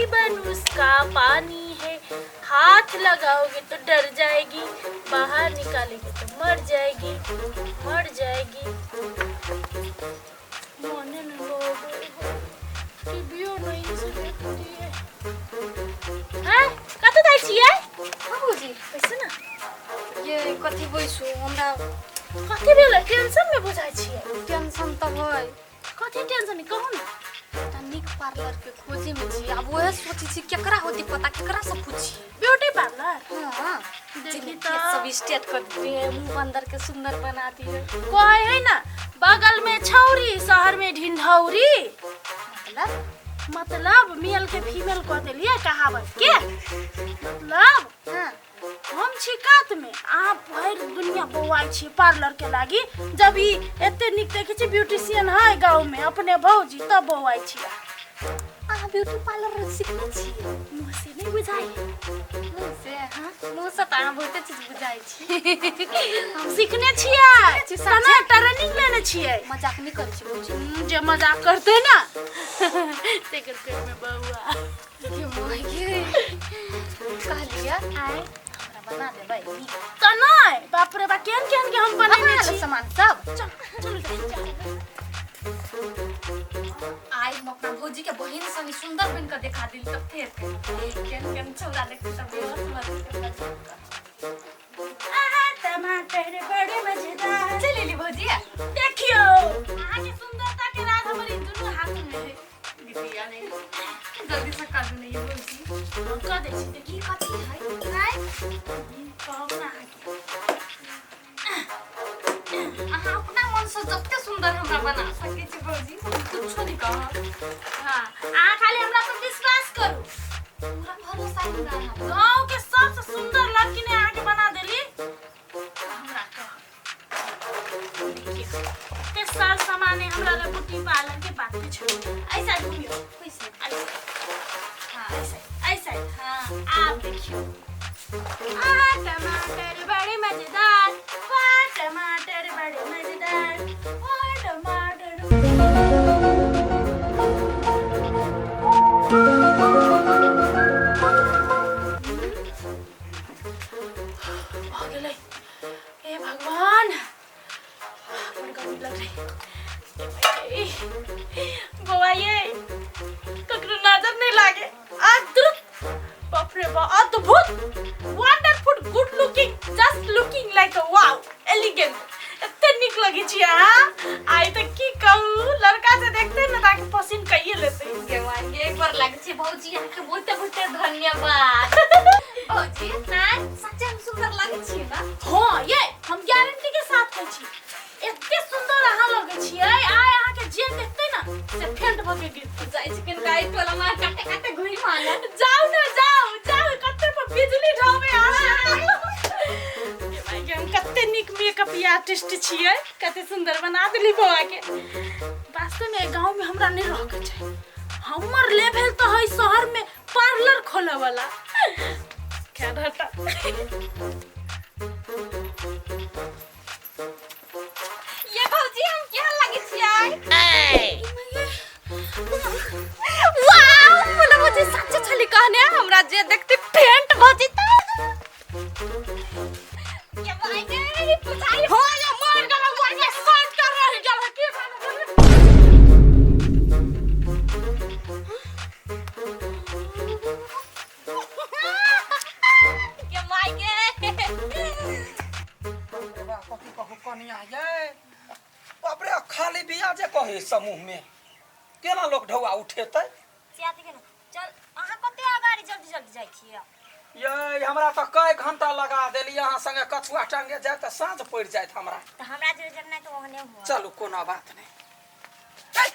जीवन उसका पानी है। हाथ लगाओगे तो डर जाएगी, बाहर निकालेंगे तो मर जाएगी, मर जाएगी। मने नहीं लगे, टीवीओ नहीं से देखती है। हैं, कतऽ जाइ छियै? हाँ भौजी। कैसे ना? ये कथी बैसू हमरा। कथी भेलै? टेंशन में बुझाइ छियै। टेंशन तऽ है। कथी टेंशन, कहू ना। एकटा नीक पार्लर के खोजे में छी। आब वएह सोचै छी केकरा होती पता, केकरा से पूछी। Beauty parlour? हाँ। देखी। तऽ तऽ सब स्ट्रेट कर देती है, मुंह बंदर के सुंदर बना दी है। कहै है ना, बगल में छौरी, शहर में ढिंढौरी। मतलब? मतलब मेल के फीमेल कह देलियै कहावत के मतलब। हाँ। हम छी कात में, अहाँ भरि दुनिया बौआइ छी पार्लर के लागी। जब ई एते नीक देखै छी ब्यूटिशियन है गाँव में अपने भौजी, तब बौआइ छी। अहाँ ब्यूटी पार्लर सीखने छी? मुँह से नहीं बुझाइ? मुँह से? हाँ, मुँह से तऽ अहाँ बहुते चीज बुझाइ छी। हम सीखने छियै। छी, तना ट्रेनिंग लेने छियै। मजाक नहि करै छी भौजी। जे मजाक करते ना, तेकर पेट में बौआ। ये माय गे, कहलियै आय। हमरा बना देबै नीक? तऽ नहि, बाप रे बा, केहन केहन के हम बनेने बना छी। ले सामान सब। चल चलू, जाइ चल। आइ हम अपना भौजी के बहिन संग सुंदर बन के देखा दिल, तब फेर केहन केहन छौड़ा देखते तब बेहोश भऽ जेतै हमरा देख कऽ। आहा, टमाटर बड़े मजेदार। चलि एली भौजी। देखियो, अहाँके सुंदरता के राज हमर ई दुनू हाथ में है। दीदी, नहीं, जल्दी से कर नहीं भौजी। हम कह दै छी, देखी। ई कथी है? आइ कहब ना अहाँके। अहाँ अपना मन से जते सुंदर हमरा बना सकै छी भौजी, हम कुछो नहीं कहब। हाँ, अहाँ खाली हमरा पर विश्वास करू। पूरा भरोसा है हमरा अहाँ पर। गाँव के सबसे सुंदर लड़की ने अहाँके बना देली तऽ हमरा कहब। देखियौ, एते सार सामान है हमरा लग ब्यूटी पार्लर के, बात के छोड़ू। ऐसा घूमियो। कैसे? ऐसे। हाँ। ऐसे ऐसे। हाँ, आप देखियो। आहा, टमाटर बड़े मजेदार, वाह टमाटर बड़े मजेदार, वाह टमाटर। भऽ गेलै। हे भगवान, बड़ गर्मी लग रही। बौआ, ये ककरो नजर नहीं लागे। अद्भुत, बाप रे बा, अद्भुत, wonderful, good looking, just looking like a wow, elegant. एते नीक लगै छी अहाँ आइ तऽ की कहू, लड़का से देखते ने ताकि पसीन कइए लेते। गे माय गे, एक बार लागै छै भौजी, अहाँके बहुते बहुते धन्यवाद भौजी। आँय? सच्चे हम सुंदर लागै छी ना? हाँ, ये हम गारंटी के साथ कहै छी, एते सुंदर अहाँ लगै छियै आइ, अहाँके जे देखतै ना से फेंट भऽ के गिरतै। जाइ छी कनिका एहि टोला में काटे काटे घुरि माने। जाउ ने, जाउ जाउ, कते पर बिजली ढाबे अहाँ। ए भाई के, हम कते नीक मेकअप आर्टिस्ट छियै, कते सुंदर बना देली बौआ के। वास्तव में गांव में हमरा नहीं रह के छै, हमर लेवल तो है शहर में पार्लर खोले वाला। खैर हटा। ये भौजी, हम केहन लागै छियै? वाओ, बोला भौजी, सच्चे छली कहने, हमरा जे देखते फेंट भऽ जेतै। ये भाई गे, पुछाई। हो ये मर गेल, ओहिमे सट कर रहि गेल की भेल? ये माय गे। बाप रे बाप, कथी कहू कनिया ये, बाप रे, खाली बिया जे कहे समूह में केना लोक ढौआ उठेतै? चल, अहाँ कते अगाड़ी जल्दी जल्दी जाइ छियै? ये हमरा तऽ कए घंटा लगा देली अहाँ संगे कछुआ टांगे जाय तऽ साँझ पड़ि जायत हमरा। तऽ हमरा जे जरनाइ तऽ ओहने हुआ। चलू, कोनो बात नहि। ए,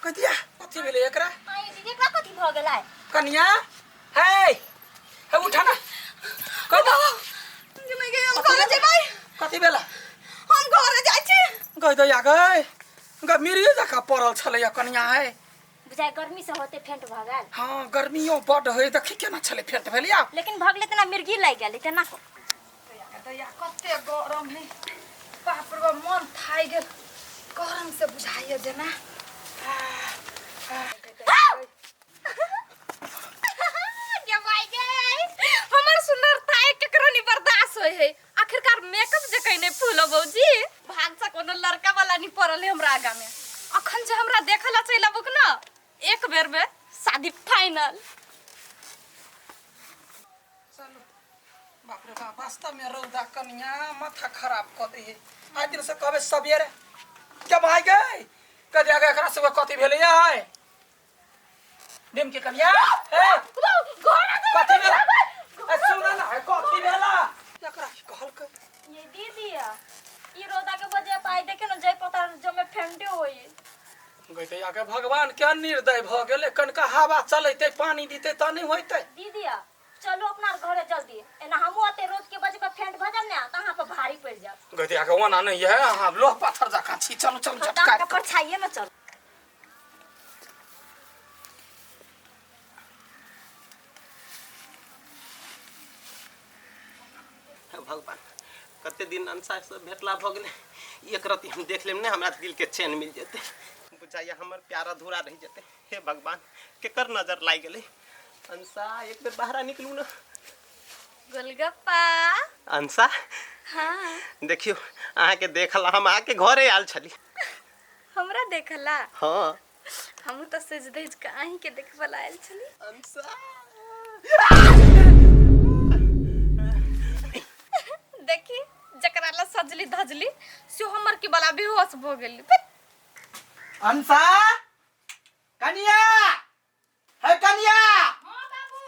कथिया कथी भेलै एकरा? आइ दीदी, एकरा कथी भऽ गेलै? कनिया हे हे, उठा ना, कह दो। हम घरे जेबै। कथी भेला? हम घरे जाइ छी। गई दैया गई ग, मिरिए जकाँ पड़ल छलैया कनिया है। बुझाइ गर्मी से होते फेंट भऽ गेल। हाँ, गर्मियो बड्ड है, देखी केना छलै फेंट भेलिया। लेकिन भऽ गेलै तेना मिर्गी लागि गेलै तेना को। दैया, कते गरम है, बाप रे बाप, मन थाकि गेल गरम से, बुझाइए जेना। सबेर में शादी फाइनल। चलू। बाप रे बाप, वास्तव में रौदा कनिया माथा खराब कऽ दै है। आइ दिन से कहबै सबेरे के भाई गए कह जाके एकरा सबके कथी भेलै आइ डिम के कनिया ए कथी भेला ए सुन ना ए कथी भेला एकरा की कहलकै? ये दीदी ई रौदा के वजह पर आई देखे न जय पता जमे फेंटे होई। गई आके भगवान के निर्दय भऽ गेलै, कनिका हवा चलैतै पानी दितै तऽ नहि होइतै। दीदी चलो अपना घरे जल्दी, एना हमहूँ अते रोज के वजह पर फेंट भऽ जाब ने तऽ अहाँ पर भारी पड़ि जाब। गई आके ओना नहीं है, अहाँ लोह पाथर जकाँ छी। चलू चलू तऽ झटका अहाँके परछाइए में चलू। हे भगवान, कते दिन अंशा से भेटला भऽ गेलै, एक रति हम देख लेब ने हमरा दिल के चैन मिल जेतै, बुझाइया हमर प्यार अधूरा रहि जेतै। हे भगवान, केकर नजर लागि गेलै? अंशा एक बेर बाहर निकलू ना। गोलगप्पा। अंशा। हाँ। देखियो अहाँके देखल हम अहाँके घरे आयल छली। हमरा देखला? हाँ। हमहूँ तऽ सज धज के अहीं के देखबे ला आयल छली। अंशा देखी जकरा ला सजली धजली से हमर की बला बेहोश भऽ गेली। अंशा कनिया, हे कनिया। हां बाबू।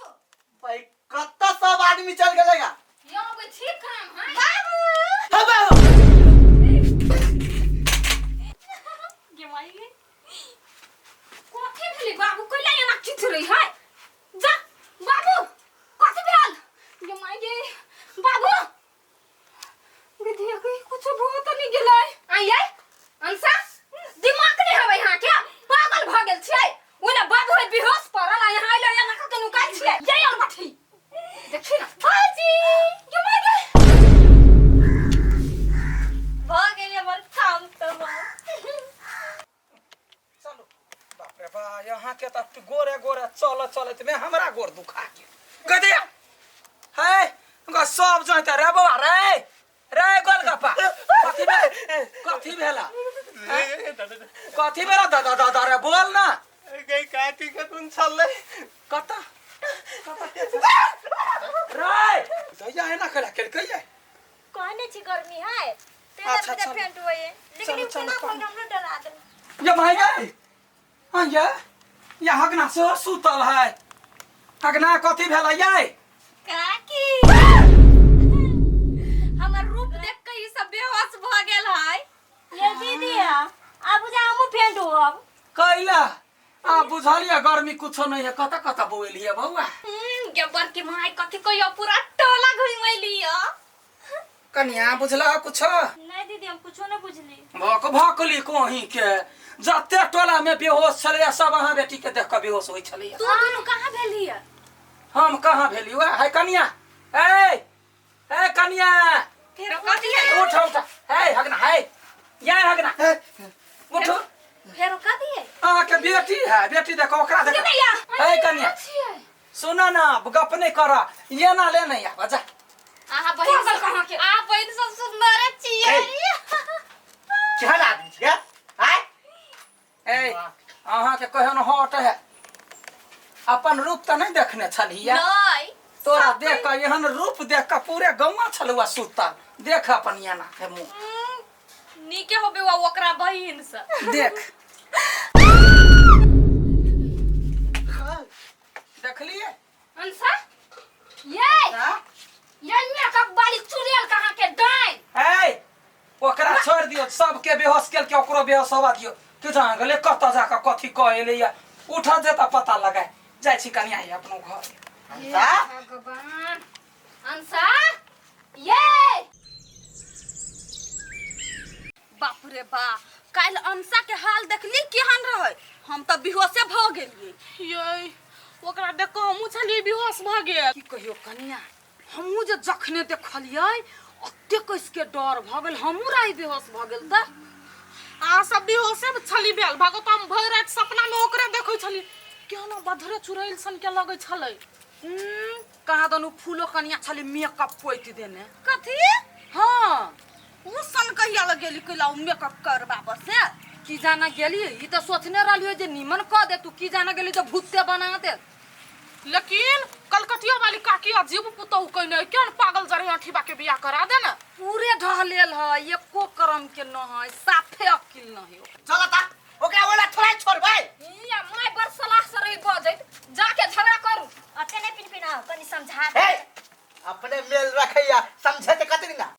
भाई कत्ता सब आदमी चल गेलेगा? यो कोई ठीक काम है बाबू। हे बाबू। गे माई गे, कथी भेलै बाबू? कैला एना खींच रही है? जा बाबू, कथी भेल? गे माई गे बाबू, गे धिया के कुछ भो त नहीं गेलै। आई आई अंशा, दिमाग नहीं हवे यहाँ के, पागल भ गेल छियै। ओने बाबू है बेहोश पड़ल आ यहाँ आइलो एना क के नुकाइ छियै। ये और बठी देखी ना भाजी। गे माई गे भऽ गेल हमर काम तमाम। चलू। बाप रे बा, यहाँ के तऽ गोरे गोरे चल चलैत में हमरा गोर दुखा गेल। गदे हे ग सब जैते रे बौआ रे रे गोलगप्पा, कथी भेल? कथी भेला? कथी भेला? दादा दादा रे बोल ना। गई काकी के तुन छलै। कत रे दैया एना केला केलकै ये? कहने छी गर्मी है ते अच्छा, अच्छा चलू। फेंट होई, लेकिन चलू, ई चलू, केना चलू। भऽ हमरो डरा देल। ये भाई गए हाँ ये ये हगना से सुतल है। हगना कथी भेला ये? काकी हमर रूप देख के ई सब बेहोश भ गेल है। ये दीदी आब बुझा हमहूँ फेंट होब। कैला आ बुझलिए गर्मी कुछो नहीं है, कत कत बोलिए बौआ। गे बड़की माई कथी कहियो, पूरा टोला घुमैली। कनिया बुझला कुछो? नहीं दीदी हम कुछो नहीं बुझली। भक भकली कोही के जते टोला में बेहोश छलैया सब अहाँ बेटी के देख के बेहोश होइ छलैया। तू दुनू कहाँ भेली? हम कहाँ भेली? वह है कनिया, ए ए कनिया। फेर कथी है? उठ उठ, हे हगना, हे या हगना उठ। फेर कथी है? अहाँ के बेटी है, बेटी देखो ओकरा देखो। भैया हे कनिया सुन ना, गप नहीं कर, ये ना ले नहीं आवा जा। अहाँ बहिन सब कहाँ के? अहाँ बहिन सब सुंदर छियै। केहन आदमी छियै आय? ए अहाँ के कहन हट है, अपन रूप तऽ नहीं देखने छलियै। नहीं तोरा देख के एहन रूप देख के पूरे गौवा छलुआ सुतल। देख अपन एना के मुँह। नीके होबे वा ओकरा बहिन से। देख देखलिए अंशा ये ये मेकअप वाली चुड़ैल कहाँ के डाइन? ए ओकरा छोड़ दियो, सबके बेहोश केल के ओकरो बेहोश होवा दियो। के जान गेलै कतऽ जाके कथी कह एलैया, उठ जेता पता लगाए। जाइ छी कनिया ये अपनो घर। अंशा भगवान अंशा ये बाप रे बा, काल्हि अंशा के हाल देखली केहन रहै, हम तऽ बेहोशे भऽ गेलियै। ये ओकरा देख कऽ हमहूँ छलियै बेहोश भऽ गेल। की कहियो कनिया, हमहूँ जे जखने देखलियै ओते कसके डर भऽ गेल, हमहूँ राइ बेहोश भऽ गेल। तऽ अहाँ सब बेहोशे छली भेल भागो तऽ हम भरि राति सपना में ओकरे देखै छली, केहन बधरे चुड़ैल सन के लगै छलै। कहाँ दनु फूलो कनिया छली मेकअप पोति देने। कथी? हाँ, उ सन कहिया लगेली कैला उ मेकअप करबाबऽ से? की जाना गेली ई तो सोचने रहलियो जे निमन क दे तू की जाना गेली जे भूते बना दे। लेकिन कलकतिया वाली काकी अजीब पुतहु कइने केहन पागल जरे अठीबा के बियाह करा दे ना। पूरे ढहलेल है एको करम के न है साफे अकिल न है। चल ता ओकरा ओला थोड़ा छोड़बै। या my बड़ सलाह से रही बजैत जाके झगड़ा करू। अते नहीं पिनपिनाओ कनी समझा हे अपने मेल रखैया समझे ते कतरी ना।